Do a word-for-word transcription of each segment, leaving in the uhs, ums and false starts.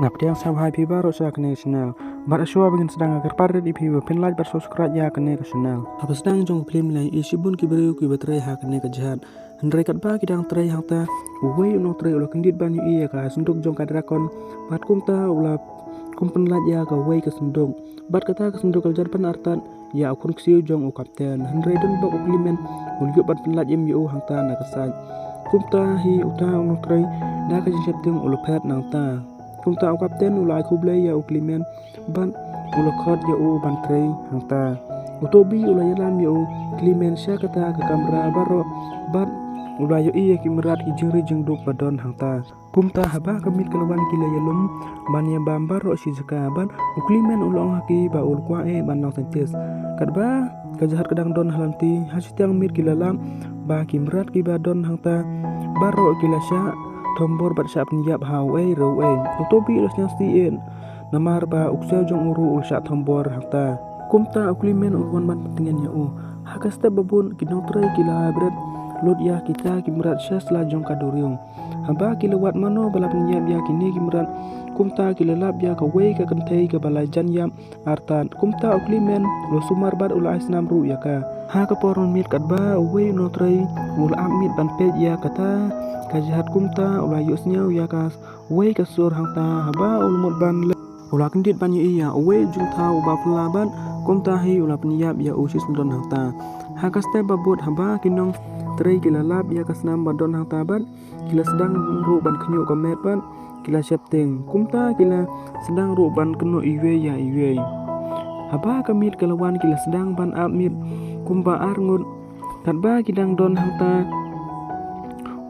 Nga pdiang sngewbha ïa phi baroh sha kane ka channel. Bad shuwa ba ngin sdang, nga kyrpad ïa phi ba phin like bad subscribe ïa kane ka channel. Haba sdang jong ka film la ïohi shibun ki briew kiba trei ha kane ka jhad. Hynrei katba ki dang trei hangta, uwei u nongtrei u la kyndit ban ïohi ïa ka synduk jong ka dragon. Bad kumta u la kum pynlait ïa kawei ka synduk. Bad kata ka synduk ka la jan pan artat ïa u khun ksiew jong u kapten. Hynrei don bok u Clement u la ïoh ban pynlait im ïa u hangta na ka sait. Kumta hi uta u nongtrei da ka jingsheptieng u la phet nangta. Kumta u kapten u la ai khublei ïa u Clement bad u la khot ïa u ban trei hangta. U Toby u la ïalam ïa u Clement sha kata ka kamra baroh bad u la ïohi ïa ki mrad, ki jingri jingduk ba don hangta. Kumta haba ka miet ka la wan ki la ïalum ban ïabam baroh shi jaka bad u Clement u la ong ha ki ba u la kwah eh ban long scientist. Katba ka jhad ka dang don ha lynti, ha shiteng miet ki la lap ba ki mrad kiba don hangta baroh ki la shah thombor bad shah pynïap ha uei re uei. U Toby u la sngewsih eh namar ba u ksiew jong u ruh u la shah thombor hangta. Kumta u Clement u la wan ban pyntngen ïa u. Ha ka step ba bud ki nongtrei ki la bret lut ïa kita ki mrad sha sla jong ka duriaw. Haba ki la wad mano ba la pynïap ïa kine ki mrad, kumta ki la lap ïa kawei ka kynthei kaba la jan ïap artat. Kumta u Clement u la sumar bad u la ai snam ruh ïa ka. Ha ka por mynmiet katba uwei u nongtrei u la ap miet ban peit ïa kata ka jhad, kumta u la ïohsngew ïa kawei ka sur hangta. Haba u la mut ban leh, u la kyndit ban ïohi ïa uwei u jingthaw uba phylla bad kumta hi u la pynïap ïa u shisyndon hangta. Ha ka step ba bud haba ki nongtrei ki la lap ïa ka snam ba don hangta bad ki la sdang ruh ban khñiuh ka met bad ki la sheptieng. Kumta ki la sdang ruh ban kynnoh iwei ïa iwei. Haba ka miet ka la wan ki la sdang ban ap miet kumba ar ngut. Katba ki dang don hangta,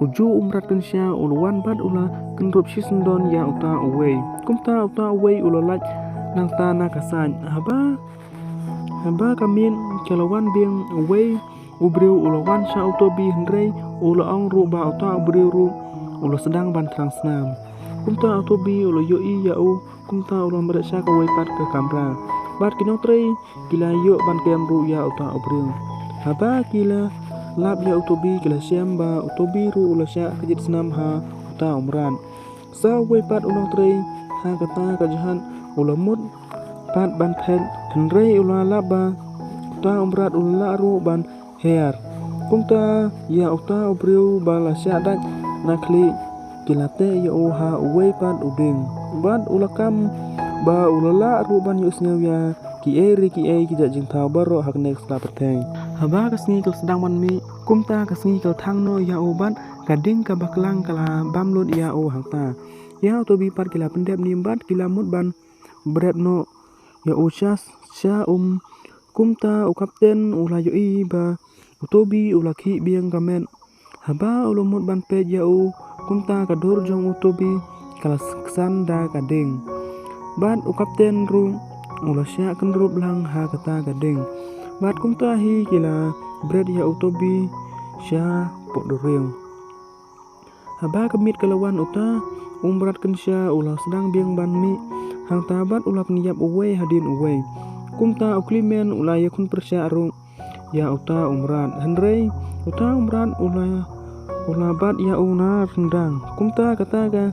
u ju u mrad kynsha u la wan bad u la kynrup shisyndon ïa uta uwei. Kumta uta uwei u la lait nangta na ka sait. Haba, haba ka miet ka la wan biang, uwei u briew u la wan sha u Toby hynrei u la ong ruh ba uta u briew ruh u la sdang ban thrang snam. Kumta u Toby u la ïohi ïa u, kumta u la mrad sha kawei pat ka kamra. Bad ki nongtrei ki la ïoh ban kem ruh ïa uta u briew. Haba ki la lap ïa u Toby ki la shem ba u Toby ruh u la shah kjit snam ha uta u mrad. Sa uwei pat u nongtrei ha kata ka jhad u la mut pat ban phet, hynrei u la lap ba uta u mrad u la lah ruh ban hiar. Kumta ïa uta u briew ba la shah dait na khlieh ki la teh ïa u ha uwei pat u dieng. Bad u la kam ba u la lah ruh ban ïohsngew ïa kiei re kiei ki jait jingthaw baroh ha kane ka sla pyrthei. Haba ka sngi ka la sdang ban mih, kumta ka sngi ka la thang noh ïa u bad ka dieng kaba klang ka la bam lut ïa u hangta. Ïa u Toby pat ki la pyndep nim bad ki la mut ban bret noh ïa u sha, sha um. Kumta u kapten u la ïohi ba u Toby u la khih biang ka met. Haba u la mut ban peit ïa u, kumta ka dur jong u Toby ka la ksan da ka dieng. Bad u kapten ruh u la shah kynrup lang ha kata ka dieng. Bad kumta hi ki la bret ïa u Toby sha poh duriaw. Haba ka miet ka la wan, uta u mrad kynsha u la sdang biang ban mih hangta bad u la pynïap uwei hadien uwei. Kumta u Clement u la ïakhun pyrshah ruh ïa uta u mrad. Hynrei uta u mrad u la, u la bat ïa u na ryndang. Kumta kata ka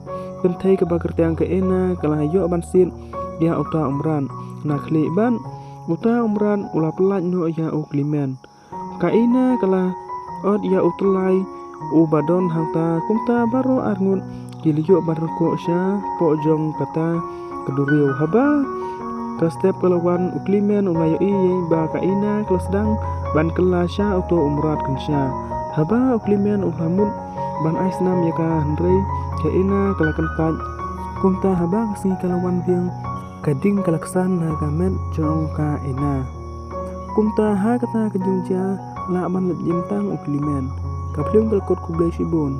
kynthei kaba kyrteng ka Ena ka la ïoh ban siat ïa uta u mrad na khlieh bad uta u mrad u la pyllait noh ïa u Clement. Ka Ena ka la ot ïa u tyllai uba don hangta, kumta baroh arngut ki la ïoh ban rangkuh sha poh jong kata ka duriaw. Haba ka step ka la wan, u Clement u la ïohi ba ka Ena ka la sdang ban kylla sha uto u mrad kynsha. Haba u Clement u la mut ban ai snam ïa ka, hynrei ka Ena ka la kyntait. Kumta haba ka sngi ka la wan biang, ka ding ka la ksan na ka met jong ka Ena. Kumta ha kata ka jingjia lah ban leit jingtang u Clement. Ka film ka la kut, khublei shibun.